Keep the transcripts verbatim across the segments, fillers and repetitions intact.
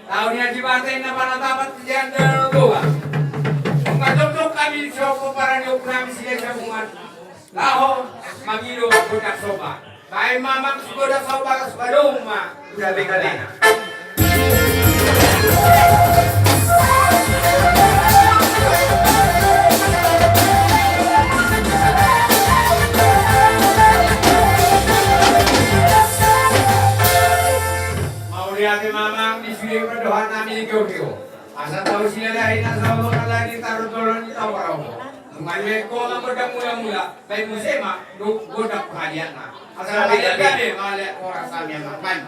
Tau ni Debata na panatapan tu janda na toba. Nunga tongtong hami sian pomparan ni ompunami Silahisabungan laho mangido gondang somba. Baen ma amang gondang somba, laos padomu ma tu gabe-gabena. Mauliate ma amang, di sude pandohan nami di Tokyo. Asa tau Silalahi na saur matua, lagi tarutolan di tau parau. Nunga dibaen ho ma gondang mula-mula, baen muse ma gondang pangalianna. Asa mauliate ma amang, horas hami amang.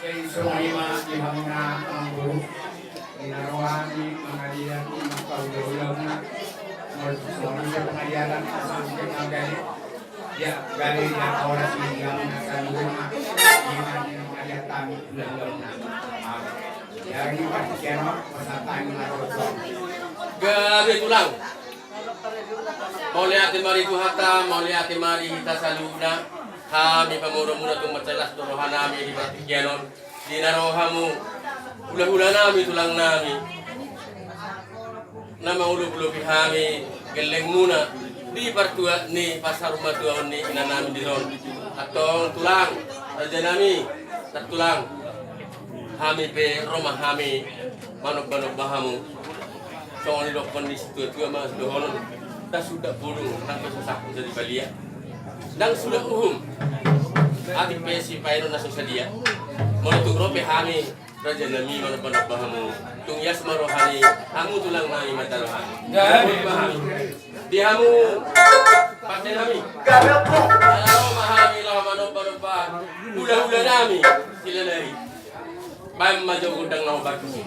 Jadi songon i ma di hamuna amang boru. Di na roha ni mangaliat i mangkaula-ulaonna. Molo songon i pangaliatan asa muse manggali. Ia gale ia horas ni hamuna saluhutna. Ima ni mangaliat hami ula-ulaonna. Jadi partingkian on pasahat hami ma tu. Gabe tulang. Mauliate ma di Tuhanta, mauliate ma di hita saluhutna. Hami pamoruonmuna tung mansai las do rohanami di partingkian on. Di na ro hamu hula-hulanami, tulangnami, na mangulopi-ulopi hami gellengmuna di partuat ni parsarumatuaon ni inanami dison. Antong tulang, rajanami, nantulang, hami pe ro ma hami manomba-nomba hamu. Songon didokkon ni situa-tua ma dohonon, ndang suda bulung, ndang pe so sangkut jadi balian, ndang suda uhum, atik pe sipaenon na so sadia. Molo tung ro pe hami, rajanami, manomba-nomba hamu, tung ias ma roha ni hamu tulangnami, mantaro hami. Gabe. Di hamu pandenami. Gabe. Ala ro ma hami laho manomba-nomba hula-hulanami Silalahi. Baen ma jo gondang na hombar tusi.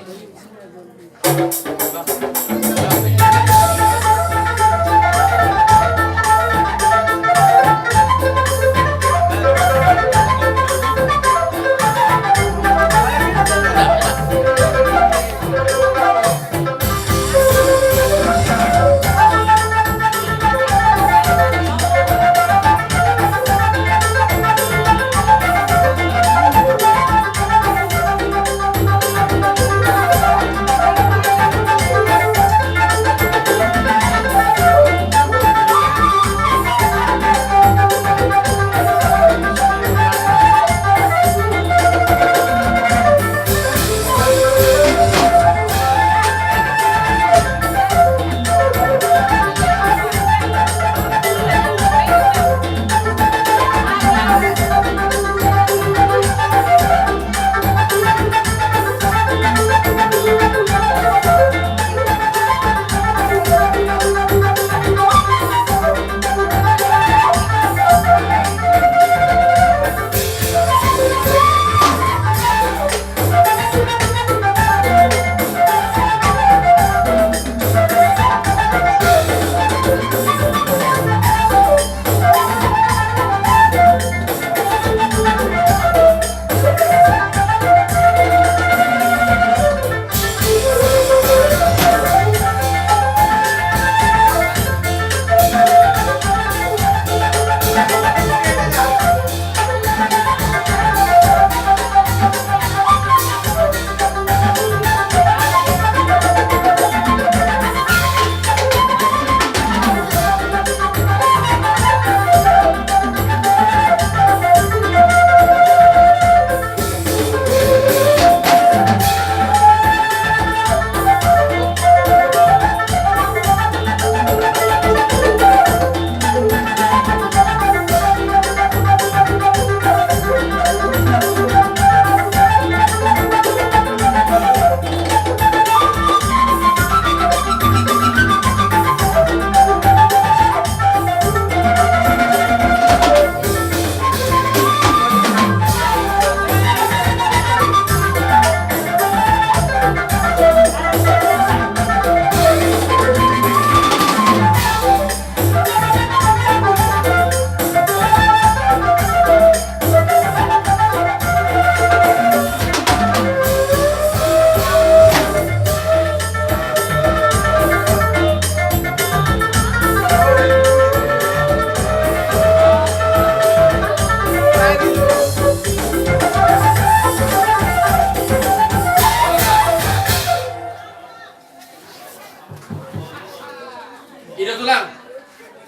Ida tulang.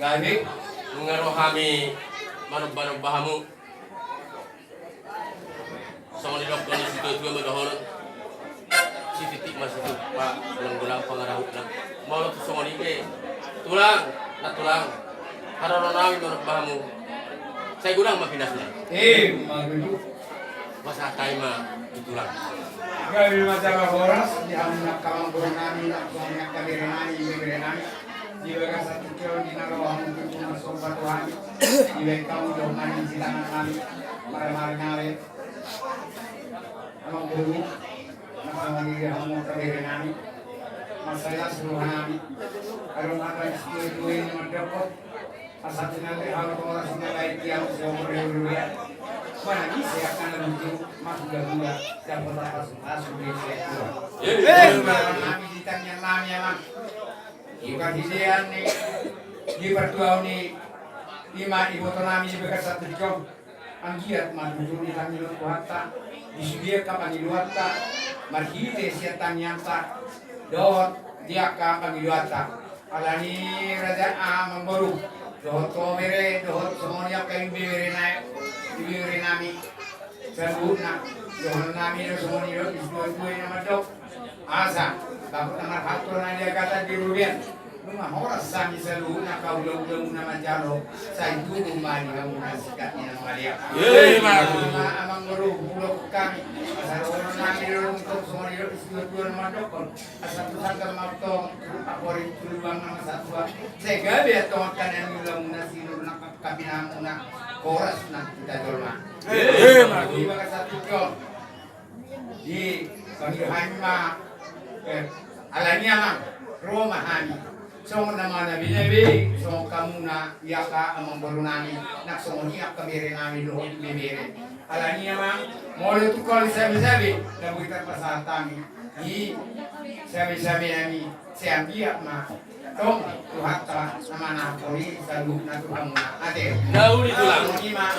Gabe. Nunga ro hami manomba-nomba hamu. Songon didok ni situatua ma dohonon. Sititik ma situpa, golang-golang pangarahutna. Molo tung songon i pe tulang, na tulang. Haroro nami manomba hamu. Sai godang ma pinasna. Eh, magudu. Pasahat hami ma tu tulang. Gabe ma jala horas di hamu angka amangboru nami, songon i angka bere nami, bebere nami. Di bagasan tingki on di na ro hamu tutu marsomba tu hami. Dibahen hamu dohot nami sitangan nami. Marmar nami. Amangboru. Marsomba di hamu angka bere nami. Marsomba di hamu angka bere nami. Adong hata ni situatua i na mandok. Asa tinallik hau tonga sinalai tiang seumur hidup. Mana bisa akan lucu, mas udah udah, dapat atas atas udah siap dua. Kami di tangan nami, amang. Iba di dia ni, di pertua ni, ima ibu tonami di bekas satu jom. Anggiat ma tutu di tangiang Tuhanta, di sude angka pangidoanta, marhite sian tangiangta, dohot di angka pangidoanta. Alani raja amangboru, dohot ho bere, dohot songon i angka ibebere nai, ibebere nami. Saluhutna, dohonon nami do songon i do, di situatua i na mandok. Asa, bagot na marhalto na di agatan di robean. Nunga horas hami saluhutna angka ulaula muna manjalo. Sai tubu ma di hamuna sikat ni na maliang. Ima amangboru, hudokhon hami. Asa dohonon nami do, songon i do, di situatua na mandokhon. Asa tu sanggar ma tong, apori tu lubang na marsatua. Sai gabe antong angka na niula muna sinur na kapinamuna. Horas na kita jolma. Ima. Di bagasan tingki on. Di pangido hami ma, eh, alani amang, ro ma hami. Songon na manabi-nabi, songon hamuna, i angka amangboru nami, nang songon i angka bere nami dohot ibebere. Alani amang, molo tung holi sabe-sabe, na boi tarpasahat hami. Di sabe-sabe nami, sai anggiat ma. Tong, Tuhanta, na manaholi, saluhutna tu hamuna. Ate. Daun itulah. Ima.